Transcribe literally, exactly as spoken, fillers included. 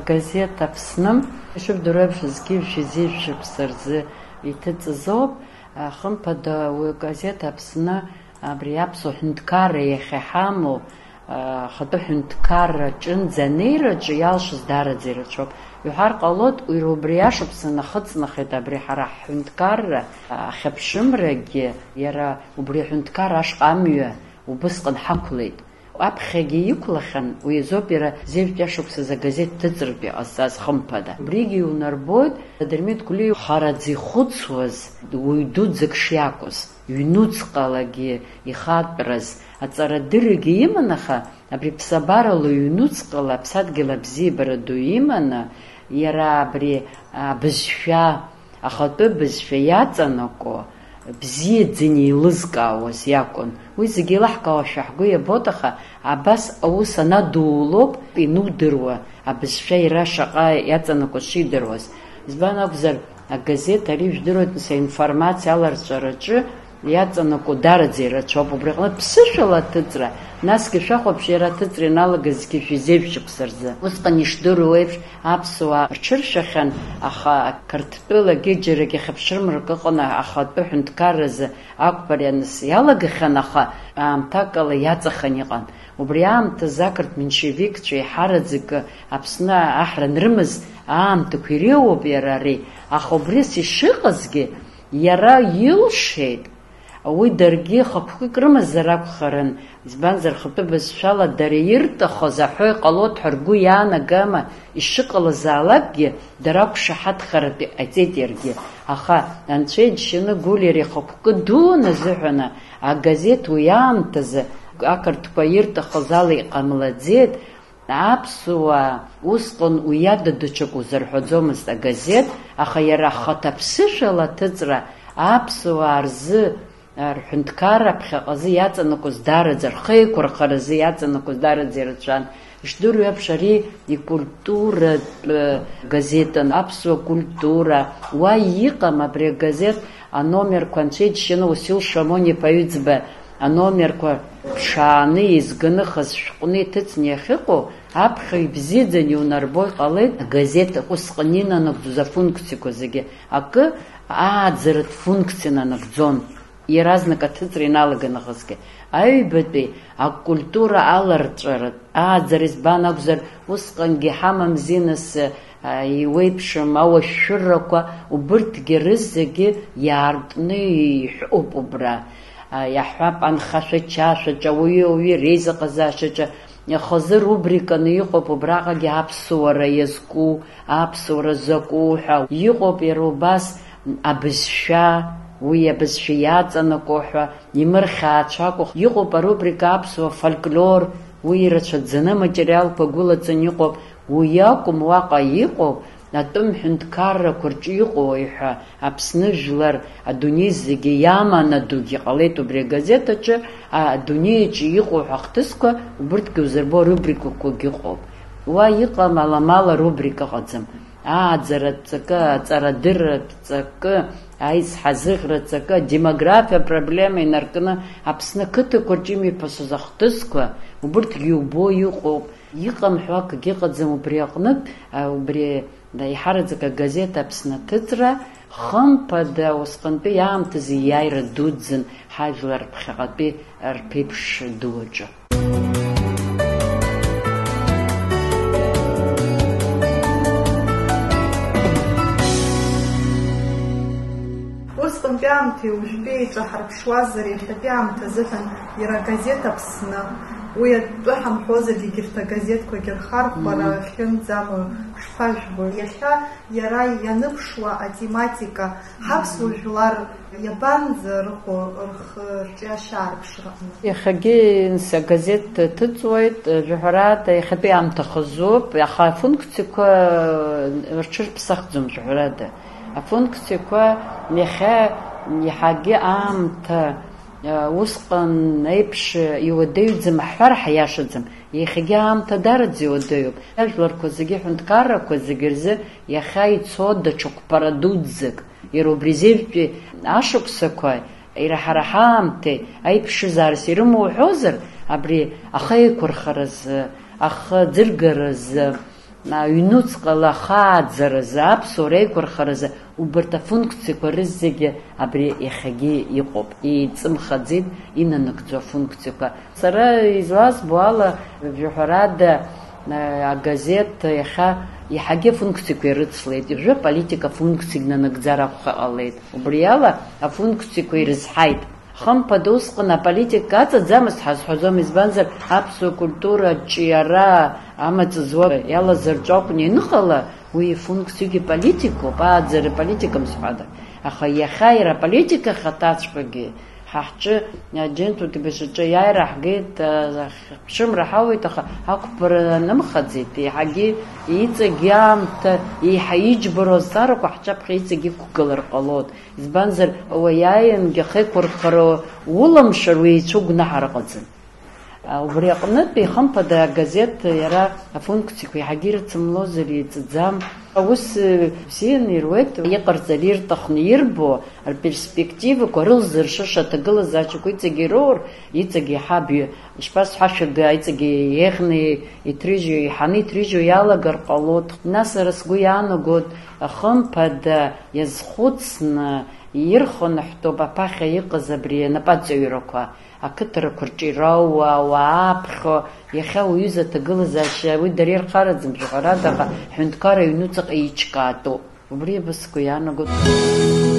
Газеҭ Аԥсны, ишыбдыруеиԥш, зқьи жәшәи зежә шықәса рзы иҭыҵыз ауп. Хымԥада, уи газеҭ Аԥсны абри аԥсуа ҳәынҭқарра иахьа иҳамоу, ахатәы ҳәынҭқарра аҿынӡа анеираҿы иалшаз даараӡа ирацәоуп. Иҳәар ҟалоит, уи убри ашықәсан ахыҵнахит абри ҳара ҳҳәынҭқарра, ахьыԥшымрагьы иара убри аҳәынҭқарра ашҟа амҩа убысҟан ҳақәлеит. Аԥхьагьы иқәлахьан, уи азоуп иара зежәтәи ашықәсазы агазеҭ ҭыҵратәы иҟазҵаз, хымԥада. Убригьы иунарбоит, Дырмит Гәлиа хараӡа ихәыцуаз уаҩ дуӡӡак шиакәыз, ҩнуҵҟалагьы ихатәраз, аҵарадыррагьы иман, аха абри ԥсабарала ҩнуҵҟала аԥсадгьыл абзиабара ду иманы, иара абри абызшәа, ахатәы бызшәа иаҵанакуа, бзиаӡаны еилызкаауаз иакәын. Уи зегьы еилаҳкаауашәа ҳгәы иабоит, аха абас аус анадулоуп инудыруа, абызшәа иара шаҟа иаҵанакуаз шидыруаз. Избан акәзар, агазеҭ ари, жәдыруеит, нас, аинформациа аларҵәараҿы иаҵанакуа дараӡа ирацәоуп. Убри аҟнытә ԥсышәала аҭыҵра, насгьы шәахәаԥш, иара аҭыҵра ианалагаз зқьи жәшәи зежә шықәса рзы. Усҟан ишдыру еиԥш, аԥсуаа рҽыршәахьан, аха Қырҭтәылагьы џьарагьы ахьыԥшымрак ыҟан, ахатәы ҳәынҭқарразы ақәԥара ианыс иалагахьан, аха аамҭакала иаҵаханы иҟан. Убри аамҭазы ақырҭ меншевикцәа еиҳараӡакы Аԥсны аҳра анрымаз аамҭақәа иреиуоуп иара ари, аха убри ас ишыҟазгьы, иара илшеит. Уи даргьы хықәкык рымазар акәхарын, избанзар, рхатәы бызшәала дара ирҭахыз аҳәо иҟалоит ҳәа ргәы иаанагама, ишыҟалазаалакгьы, дара ақәшаҳаҭхаратәы иҟаиҵеит иаргьы. Аха Анцәа иџьшьаны Гәлиа ихықәкы дуун азыҳәаны, агазеҭ уи аамҭазы ақырҭқәа ирҭахыз ала иҟамлаӡеит. Аԥсуаа усҟан уи ада даҽак узырҳәаӡомызт агазеҭ, аха иара ахаҭа ԥсышәала аҭыҵра аԥсуаа рзы, рҳәынҭқарра ԥхьаҟазы иаҵанакуаз даараӡа, рхеиқәырхаразы иаҵанакуаз даараӡа ирацәан. Ишдыру еиԥш, ари икультуратә газетын, аԥсуа культура. Уа иҟам абри агазеҭ аномерқәа, Анцәа иџьшьаны, Уасил Шамон-иԥа Аҩӡба аномерқәа ԥшааны, еизганы, хаз шәҟәны иҭыҵны иахьыҟоу, аԥхьаҩ ибзиаӡаны иунарбо иҟалеит, агазеҭ усҟан инанагӡоз афункциақәа зегьы акы ааӡаратә функциа нанагӡон, иаразнак аҭыҵра иналаган ахысгьы. Аҩбатәи акультура аларҵәаратә ааӡара, избан акәзар, усҟангьы ҳамамзи нас, а, иуеиԥшым ауашәшәыррақәа, убырҭгьы рызегьы иаартны иҳәоуп убра. А, иаҳҳәап, анхашәачашәаҿы, ауаҩы-ауаҩы реизыҟазаашьаҿы, хазы рубриканы иҟоуп, убраҟагьы аԥсуара иазку, аԥсуара закәу ҳәа иҟоуп, иара убас абызшәа, уи абызшәа иаҵанакуа ҳәа, имырхьаацәакәа иҟоуп арубрика аԥсуа фольклор, уи ирацәаӡаны аматериалқәа гәылаҵаны иҟоуп, уи акәым, уаҟа иҟоу атәым ҳәынҭқаррақәа рҿы иҟоу ҳәа Аԥсны жәлар адунеи зегьы иаманадугьы ҟалеит убри агазеҭ аҿы, а, адунеи аҿы иҟоу ҳәа ахҭысқәа, убырҭгьы узырбо арубрикақәагьы ыҟоуп. Уа иҟам аламала рубрика ыҟаӡам. Ааӡаратә ҵакы, аҵарадырратә ҵакы, аизҳазыӷьратә ҵакы, адемографиа апроблема инаркны Аԥсны ақыҭақәа рҿы имҩаԥысыз ахҭысқәа, убырҭгьы иубо иҟоуп. Иҟам ҳәа акгьы ыҟаӡам убри аҟнытә, а, убри, да, еиҳараӡак агазеҭ Аԥсны аҭыҵра, хымԥада, усҟантәи аамҭазы иааира дуӡӡан ҳажәлар ԥхьаҟатәи рԥеиԥш ду аҿы. Усҟантәи аамҭеи уажәтәи еиҿаҳарԥшуазар, иахьатәи аамҭа азыҳәан иара агазеҭ Аԥсны, уи атәы ҳамҳәозаргьы, егьырҭ агазеҭқәагьы рхархәара ахьынӡамоу шԥажәбо? Иахьа иара ианыԥшуа атематика, ҳаԥсуа жәлар иабанӡарыхәо рхы-рҿы ашьаарԥшра аҟны? Иахьагьы, нас, агазеҭ ҭыҵуеит, жәаҳәарада, иахьатәи аамҭа хазуп, аха афункциақәа рҽырԥсахӡом, жәаҳәарада. Афункциақәа иахьа иаҳагьы аамҭа, усҟан еиԥш иуадаҩӡам ҳҳәар ҳаиашаӡам. Иахьагьы аамҭа дараӡа иуадаҩуп. Ажәларқәа зегьы, аҳәынҭқаррақәа зегьы рзы иахьа ицо даҽа қәԥара дуӡӡак. Иара убри зежәтәи ашықәсақәа, иара ҳара ҳаамҭеи аиԥшызаарас ирымоу уҳәозар, абри ахы еиқәырхаразы, ахы ӡыргаразы, Аҩнуҵҟала ахааӡаразы, аԥсуара аиқәырхаразы убарҭ афункциақәа рызегьы абри иахьагьы иҟоуп, еиҵымхаӡеит инанагӡо афункциақәа. Сара излазбо ала, жәаҳәарада, агазеҭ иахьа иаҳагьы афункциақәа ирыцлеит, ижәы аполитика функциак нанагӡар акәха ҟалеит. Убри ала афункциақәа ирызҳаит. Хымԥада, усҟан аполитика аҵаӡамызт ҳазҳәаӡом, избанзар, аԥсуа культура аҿиара амаҵ зуа иалаз рҿы акәны ианыҟала, уи ифункциагьы политикоуп, ааӡара политикам сҳәада. Аха иахьа иара аполитика ахаҭаҵәҟьагьы ҳа ҳҿы, аџьынџьтәылатәи бызшаҿы иааира ҳгеит, а, ԥшымра ҳауеит, аха ақәԥара нымхаӡеит, еиҳагьы иҵегь аамҭа, еиҳа иџьбароу азҵаарақәа ҳҿаԥхьа иҵегь иқәгылар ҟалоит. Избанзар, уаиааингьы ахеиқәырхара улымшар, уи еицәоу гәнаҳара ыҟаӡам. Убри аҟнытә, ихымԥада, агазеҭ иара афункциақәа еиҳагьы ирыцымлозар еиҵаӡам. Аус, э, бзианы ируеит, иҟарҵар ирҭахны ирбо, рперспективақәа, рылзыршыша аҭагылазаашьақәа иҵегь ироур, иҵегь еиҳа абҩа, ишԥасҳәашәага, иҵегь еиӷьны иҭрыжьу, еиҳаны иҭрыжьу иалагар ҟалоит. Нас сара сгәы иаанагоит, хымԥада, иазхәыцны ирхынҳәтәуп аԥахьа иҟаз абри анапаҵаҩрақәа, ақыҭарақәа рҿы ироуа, ауаа ааԥхьо, иахьа уҩыза аҭагылазаашьа, уи дара ирхараӡам, жәаҳәарада, аха ҳҳәынҭқарра аҩнуҵаҟа еиҿкаатәуп. Убри абасгәы иаанагоит.